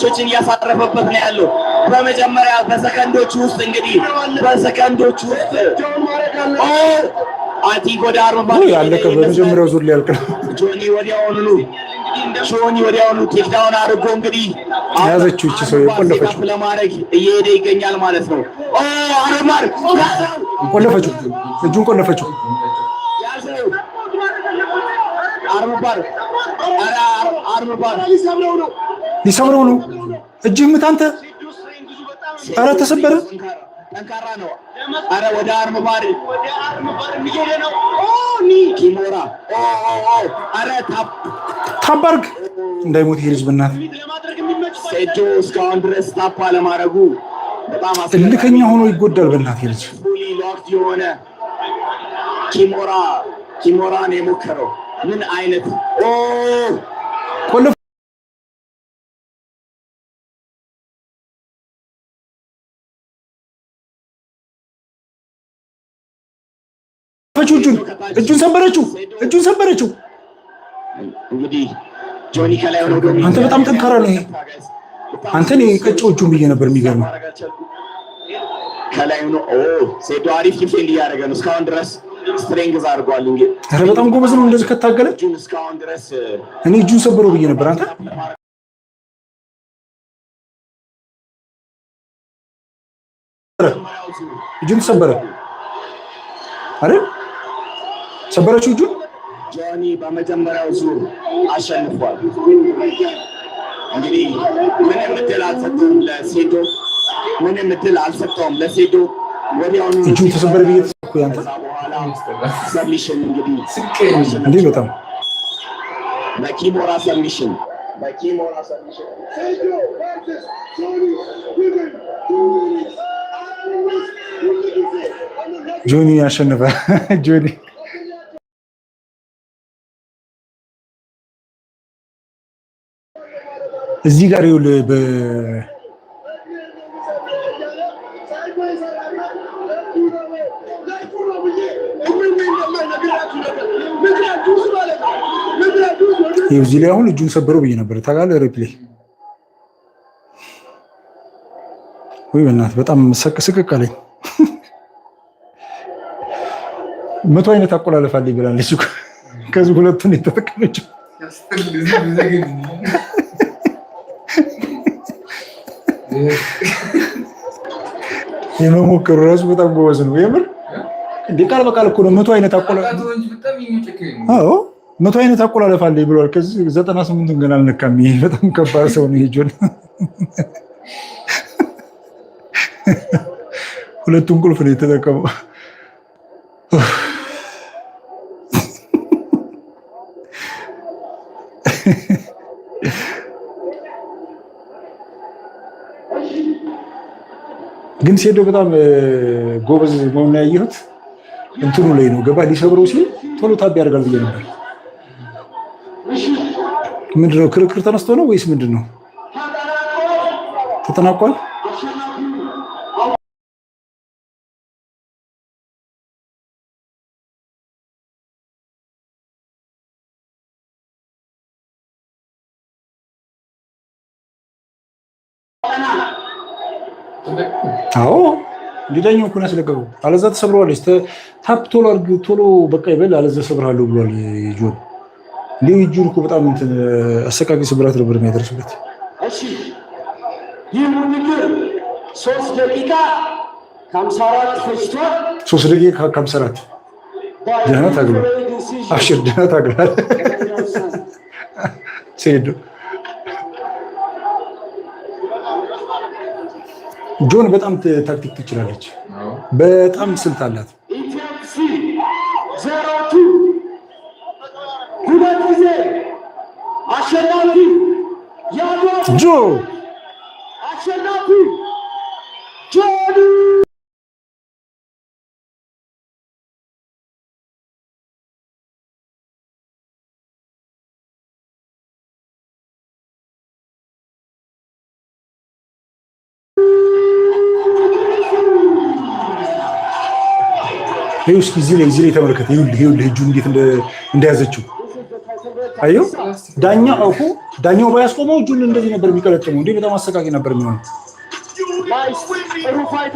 ኦችን እያሳረፈበት ነው ያለው። በመጀመሪያ በሰከንዶች ውስጥ፣ እንግዲህ በሰከንዶች ውስጥ I think ወደ arm ውይ፣ ያለቀ። በመጀመሪያው ዙር ሊያልቅ ነው። ጆኒ ወዲያውኑ takedown አድርጎ እንግዲህ ያዘችው ይቺ ሰው፣ የቆለፈችው። ለማድረግ እየሄደ ይገኛል ማለት ነው። Armbar ያዘው፣ ቆለፈችው፣ እጁን ቆለፈችው። ያዘው። Armbar፣ ኧረ armbar! ሊሰብረው ነው። እጅህ ምት አንተ። ኧረ ተሰበረ። ጠንካራ ነው። አረ ወደ armbar፣ ወደ armbar እየሄደ ነው። Knee kimura። አረ tap! Tap አርግ፣ እንዳይሞት ይሄ ልጅ በእናትህ። ሴዶ እስካሁን ድረስ tap አለማድረጉ በጣም እልከኛ ሆኖ ይጎዳል። በእናትህ ይሄ ልጅ። Fully locked የሆነ kimura ነው የሞከረው። ምን አይነት ቆለፈችው፣ እጁን ሰበረችው፣ እጁን ሰበረችው። እንግዲህ ጆኒ ከላይ ሆኖ አንተ በጣም ጠንካራ ነው ይሄ። አንተ እኔ ቀጨው እጁን ብዬ ነበር። የሚገርመው ከላይ ሆኖ ሴዶ አሪፍ defend እያደረገ ነው። እስካሁን ድረስ strength አድርጓል። እንግዲህ ኧረ በጣም ጎበዝ ነው እንደዚህ ከታገለ። እጁን እስካሁን ድረስ እኔ እጁን ሰበረው ብዬ ነበር አንተ። እጁን ተሰበረ አይደል? ሰበረችው እጁን። ጆኒ በመጀመሪያው ዙር አሸንፏል። እንግዲህ ምንም እድል አልሰጠውም ለሴዶ፣ ምንም እድል አልሰጠውም ለሴዶ። ወዲያውኑ እጁን ተሰበረ ብዬ ተሰብኩ። ያንተ ከዛ በኋላ submission እንግዲህ እንዴ በጣም በ kimura submission፣ በ kimura submission። ሴዶ versus ጆኒ within 2 minutes። ሁሉ ጊዜ ጆኒ አሸነፈ። ጆኒ እዚህ ጋር ይኸውልህ ሳይኮ የሰራበት ለእጁ ነው ብዬ ነግራችሁ ነበር። ምድረ ዱስ ማለት ነው። ምድረ ዱስ ወደ ይኸው እዚህ ላይ አሁን እጁን ሰበረው ብዬ ነበር። ታውቃለህ replay ወይ በእናትህ በጣም ስቅቅ አለኝ። 100 አይነት አቆላለፍ አለኝ ብላለች እኮ። ከዚህ ሁለቱን የተጠቀመችው። ያስጠል ዘግን። የመሞከሩ ራሱ በጣም ጎበዝ ነው። የምር እንዴ ቃል በቃል እኮ ነው። 100 አይነት አቆላለፍ አቃተው እንጂ በጣም የሚጨክኝ ነው። አዎ፣ 100 አይነት አቆላለፍ አለኝ ብሏል። ከዚህ 98ቱን ገና አልነካም። ይሄ በጣም ከባድ ሰው ነው። ይሄ ጆን ሁለቱን ቁልፍ ነው የተጠቀመው። ግን ሴዶ በጣም ጎበዝ መሆኑን ያየሁት እንትኑ ላይ ነው። ገባ ሊሰብረው ሲል ቶሎ tap ያደርጋል ብዬ ነበር። ምንድን ነው፣ ክርክር ተነስቶ ነው ወይስ ምንድን ነው? ተጠናቋል። አዎ ሊዳኛው እኮ ነው ያስለቀቀው። አለዛ ተሰብረዋለች። Tap ቶሎ አድርግ፣ ቶሎ በቃ ይበል፣ አለዛ ሰብርሃለሁ ብሏል ጆን። እንዲሁ እጁን እኮ በጣም እንትን አሰቃቂ ስብራት ነበር የሚያደርስበት። እሺ፣ ይህ ውድድር 3 ደቂቃ ከ54 ፈጅቷል። 3 ደቂቃ ከ54። ደህና ታግሏል። አብሽር፣ ደህና ታግሏል። ሴዶ ጆን በጣም ታክቲክ ትችላለች። በጣም ስልት አላት። ETFC 02 ሁለት ጊዜ አሸናፊ የአድዋ ጆ አሸናፊ ጆኒ ይኸው እስኪ እዚህ ላይ ተመልከት። ይኸውልህ ይኸውልህ እጁን እንዴት እንደያዘችው አየው። ዳኛ እኮ ዳኛው ባያስቆመው እጁን እንደዚህ ነበር የሚቀለጥመው። እንዴ በጣም አሰቃቂ ነበር የሚሆነው። Nice፣ ጥሩ fight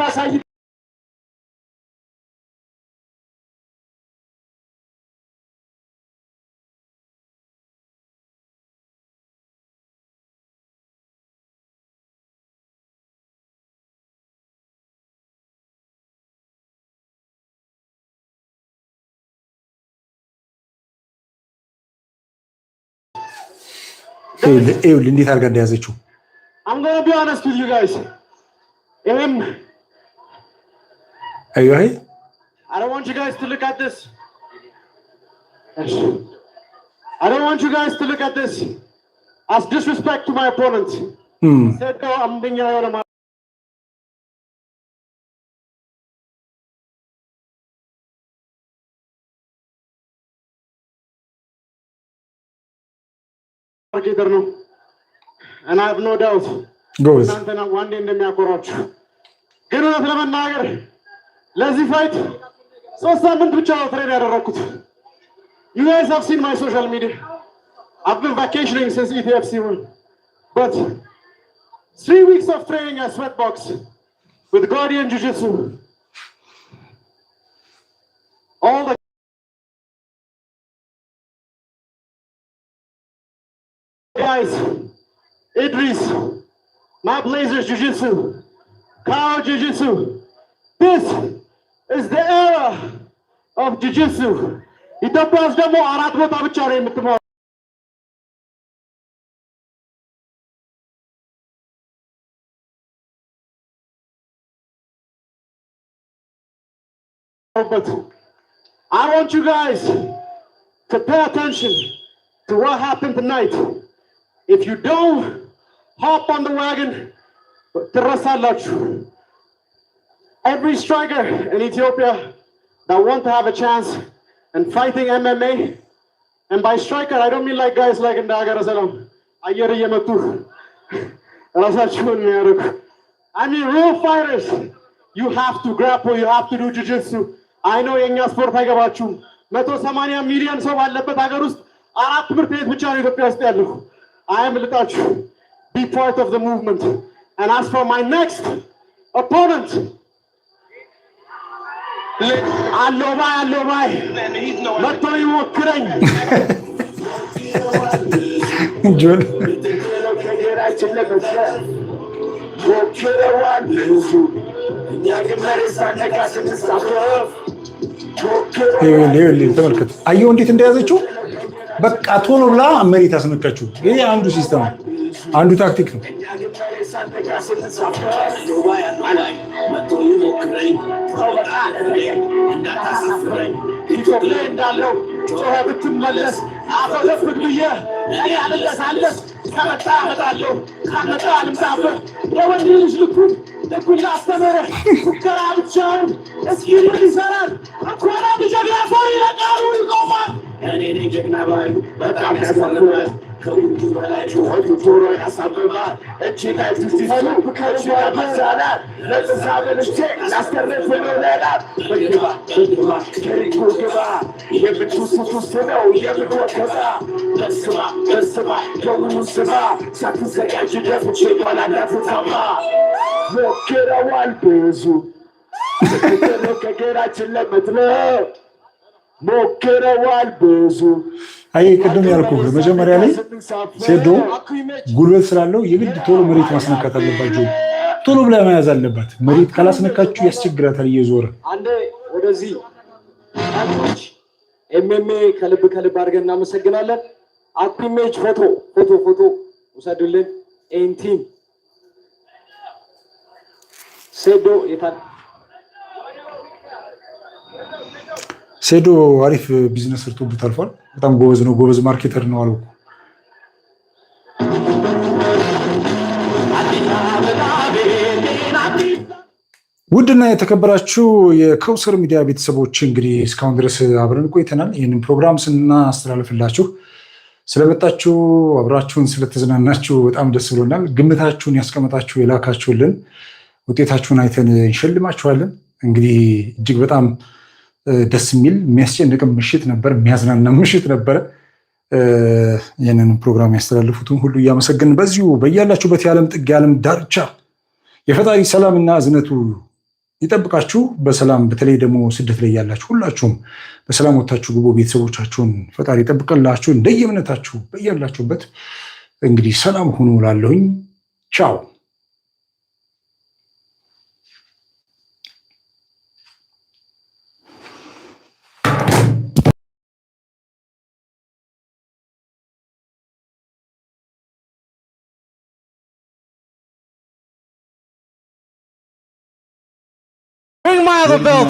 ይኸውልህ ይኸውልህ እንዴት አድርጋ እንደያዘችው። I'm gonna be honest with you guys. ይሄም አየሁ አይ I don't want you guys to look at this. I don't want you guys to look at this as disrespect to my opponent. ሴዶ አንደኛ የሆነ marketer ነው and I have no doubt ጎበዝ። እናንተና ዋንዴ እንደሚያኮራችሁ። ግን እውነት ለመናገር ለዚህ fight 3 ሳምንት ብቻ ነው train ያደረግኩት። You guys have seen my social media. I've been vacationing since ETFC one. But 3 weeks of training at Sweatbox with Guardian Jiu-Jitsu. All the guys, Idris, my Blazers Jiu-Jitsu, Kyle Jiu-Jitsu, This is the era of jiu-jitsu. ኢትዮጵያ ውስጥ ደግሞ አራት ቦታ ብቻ ነው የምትማሩበት። I want you guys to pay attention to what happened tonight. If you don't hop on the wagon, ትረሳላችሁ። Every striker in Ethiopia that want to have a chance in fighting MMA, and by striker I don't mean like guys like እንደ ሀገረ ሰላም አየር እየመቱ ራሳቸውን የሚያደርጉ። I mean real fighters. You have to grapple, you have to do jiu-jitsu. I know የእኛ ስፖርት አይገባችሁም። 180 ሚሊዮን ሰው ባለበት ሀገር ውስጥ አራት ትምህርት ቤት ብቻ ነው ኢትዮጵያ ውስጥ ያለው። አያምልጣችሁ። Be part of the movement. And as for my next opponent, አለው ባይ፣ አለው ባይ መጥቶ ይሞክረኝ። ጆን። ሞክረዋል ብዙ፣ እኛ ግን መሬት ሳነካ ስንሳፈፍ። ይኸውልህ ተመልከት፣ አየሁ እንዴት እንደያዘችው። በቃ ቶሎ ብላ መሬት አስነካችው። ይሄ አንዱ system ነው፣ አንዱ ታክቲክ ነው። ኢትዮጵያ እንዳለው ጮኸ ብትመለስ አፈገፍግ ብዬ እኔ አልለሳለስ። ከመጣ እመጣለሁ፣ ካልመጣ አልምጣብህ። የወንድ ልጅ ልኩን ልኩን ላስተምርህ። ፉከራ ብቻውን እስኪ ምን ይሰራል? እንኳን አንድ ጀግና ሰው ይለቃሉ ይቆማል። እኔ ነኝ ጀግና ባዩ በጣም ያሳፍራል። ከሁሉ በላይ ጩኸቱ ጆሮ ያሳብባል። እቺ ላይ ጁጂትሱ ከእቺ ላይ መሳላት ለጥሳ በልቼ ላስተርፍ ነው ሌላት። በግባ በግባ ከሪንጉ ግባ፣ የምትውሱት ነው የምትወከባ። በስማ በስማ ደውሉ ስማ፣ ሳትዘጋጅ ደፍቼ ኋላ እንዳትታማ። ሞክረዋል ብዙ ከግራችን ለመጥለፍ፣ ሞክረዋል ብዙ። አይ ቅድም ያልኩህ መጀመሪያ ላይ ሴዶ ጉልበት ስላለው የግድ ቶሎ መሬት ማስነካት አለባቸው። ቶሎ ብላ መያዝ አለባት። መሬት ካላስነካችሁ ያስቸግራታል እየዞረ። አንዴ ወደዚህ MMA ከልብ ከልብ አድርገን እናመሰግናለን። አኩሜጅ ፎቶ ፎቶ ፎቶ ውሰዱልን። ኤንቲም ሴዶ የታል? ሴዶ አሪፍ ቢዝነስ ሰርቶበት አልፏል። በጣም ጎበዝ ነው። ጎበዝ marketer ነው አሉ እኮ። ውድና የተከበራችሁ የከውሰር ሚዲያ ቤተሰቦች፣ እንግዲህ እስካሁን ድረስ አብረን ቆይተናል። ይህንን ፕሮግራም ስናስተላልፍላችሁ ስለመጣችሁ፣ አብራችሁን ስለተዝናናችሁ በጣም ደስ ብሎናል። ግምታችሁን ያስቀመጣችሁ፣ የላካችሁልን ውጤታችሁን አይተን እንሸልማችኋለን። እንግዲህ እጅግ በጣም ደስ የሚል፣ የሚያስጨንቅም ምሽት ነበር፣ የሚያዝናና ምሽት ነበረ። ይህንን ፕሮግራም ያስተላልፉትን ሁሉ እያመሰገንን በዚሁ በያላችሁበት የዓለም ጥግ፣ የዓለም ዳርቻ የፈጣሪ ሰላምና እዝነቱ ይጠብቃችሁ። በሰላም፣ በተለይ ደግሞ ስደት ላይ ያላችሁ ሁላችሁም በሰላም ወጥታችሁ ግቡ። ቤተሰቦቻችሁን ፈጣሪ ይጠብቅላችሁ። እንደየእምነታችሁ በያላችሁበት እንግዲህ ሰላም ሁኑ እላለሁኝ። ቻው። Bring my other belt.